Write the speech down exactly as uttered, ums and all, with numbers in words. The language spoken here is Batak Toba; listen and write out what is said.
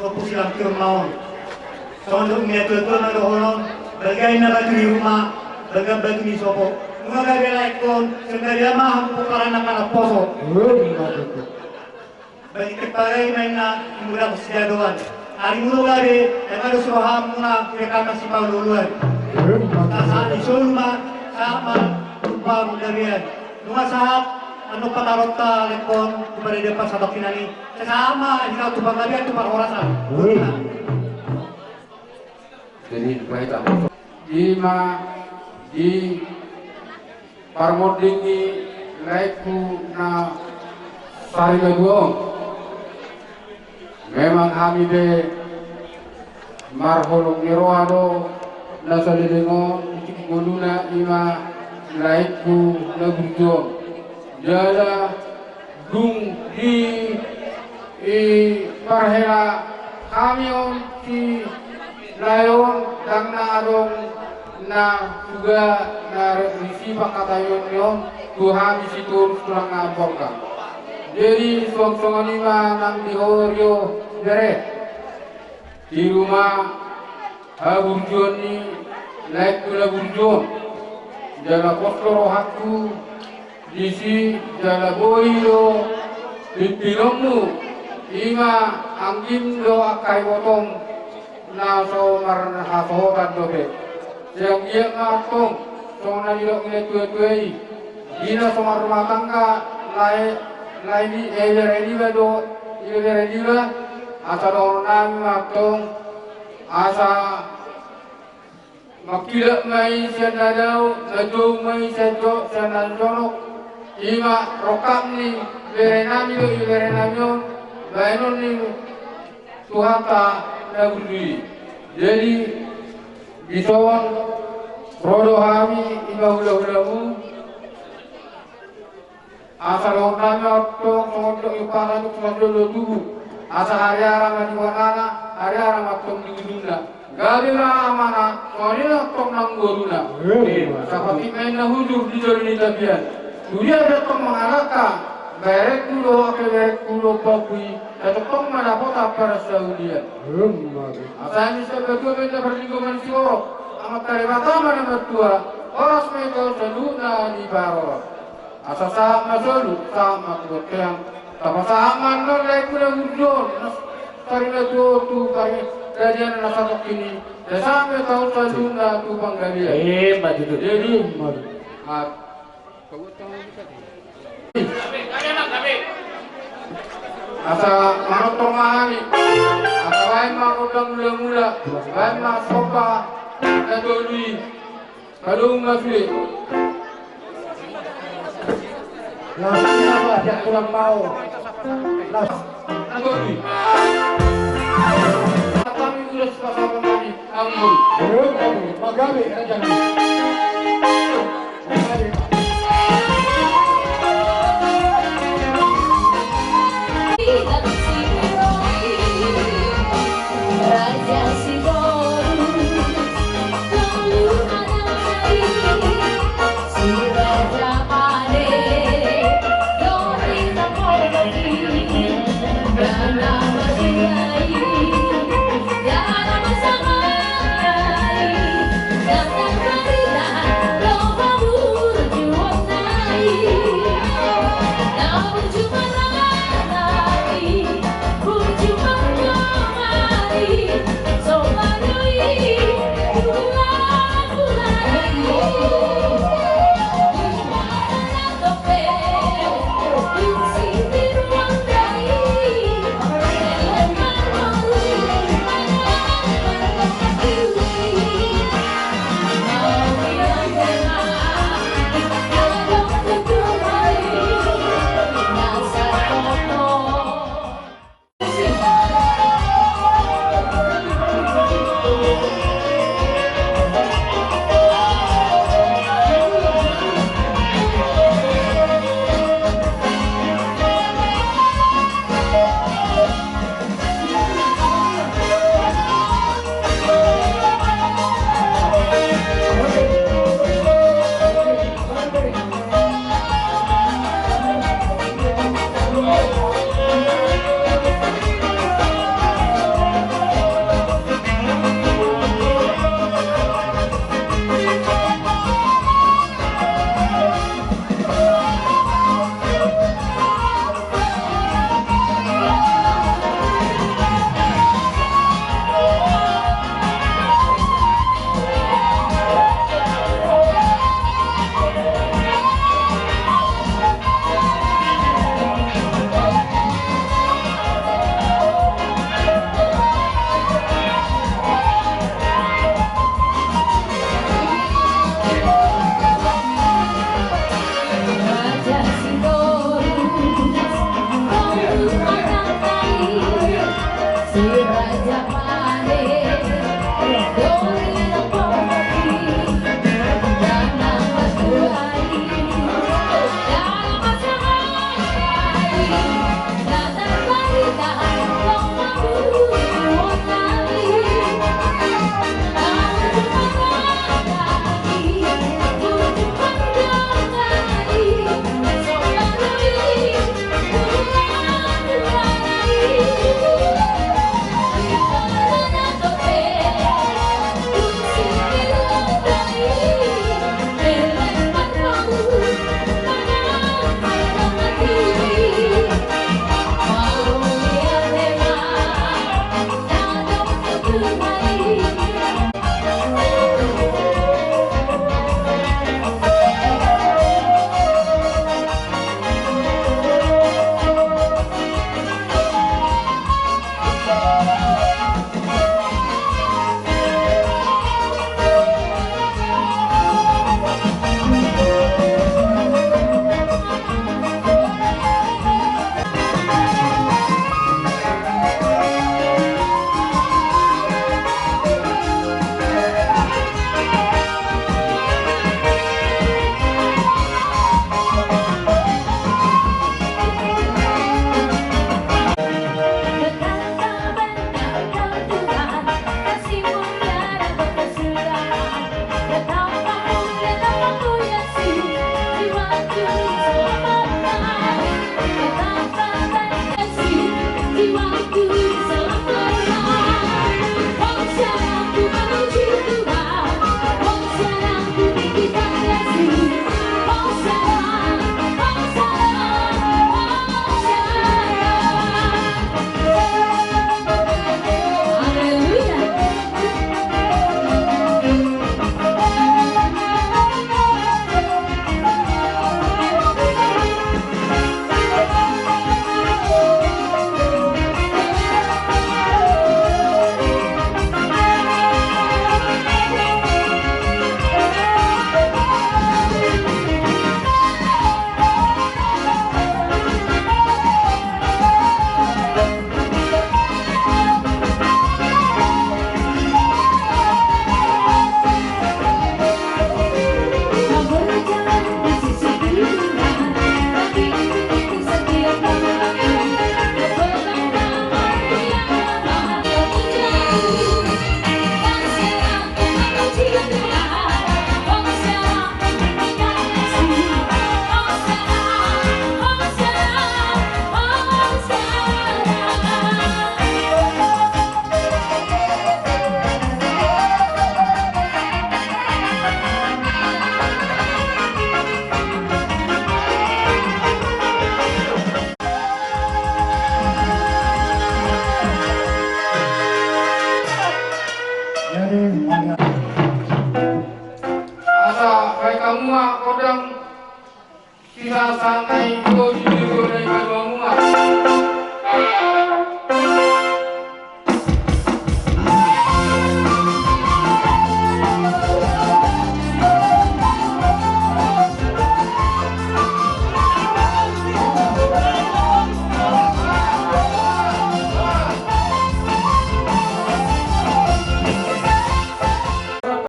Sopo silang turma on. Songon dok ni natua-tua ma dohonon, balga inna batu ni ruma, balga batu ni sopo. Nunga gabe laengkon, senggaria ma hamu pomparan angka na poso. Bagi teparai ma inna, mura kesejahteraan. Ari mulu gabe, ema dos rohamuna, kira kama si paulu-uluan. Sahat ni solu ma, sahat ma, rupa mudarian. Nunga sahat, anu pataronta lengkon, kepada dia pasabakinan i. Sahat ma, hira tu panggabean tu parhorasan. Jadi, baik, tak. Ima di parmonding ni laengku na sarimatua on. Memang hami pe marholong ni roha do na saleleng on, tingki ngoluna ima laengku na burju on. Jala dung di, i, parhela hami on si lae on, ndang na adong na suga na risi pangkataion ni on tu hami sitoru tulang na amporka. Jadi suang songon i ma nang di ho rio bere. Tiru ma haburjuon ni laengku na burju on. Jala pos do rohangku disi, jala boi do pimpinonmu, ima anggim do angka ibotom na so marhasohotan dope. Sai anggiat ma antong songon na nidok ni natua-tua i. Di na so marrumah tangga lae, lae ni, eh, bere niba do, ibebere niba, asa dohononnami ma antong, asa mangkilap ma i sian na dao, na jou ma i sian jo-, sian na jonok, ima rongkap ni berenami do iberenami on, baenon ni Tuhanta na burju i. Jadi, dison ro do hami ima hula-hulamu, asa dohononnami ma antong songon dok ni umpasa, duk songon dok do tubu. Asa hariara ma di bonana, hariara ma antong di ujungna. Gabe ma amana, songon i ma antong nang boruna. Asa patik ma inna hujur di jolo ni tapian. Tudia pe antong mangalangka, berengku do, ake berengku do pabui, sai tongtong ma dapotan parsaullian. Asa ni sabatua pe inna parlinggoman siborok, Amanta Debata ma na martua, horas ma i tu saluhutna di parorot. Asa sahat ma solu, sahat ma tu bontean. Tapasahat ma annon laengku na burju on, na sarimatua on tu panggabean na satongkin i. Sai sahat ma i tu saluhutna tu panggabean. Ima tutu. Jadi, asa manortor ma hami. Asa baen ma gondang mula-mula, baen ma somba na tolu i. Padomu ma sude. Las ni apa, jak tulang mau. Las. Antoni. Kami ulas pasal kami, ampun. Belum, ampun. Magabe, raja. Magabe. Asa baen hamu ma gondang, sinasa nai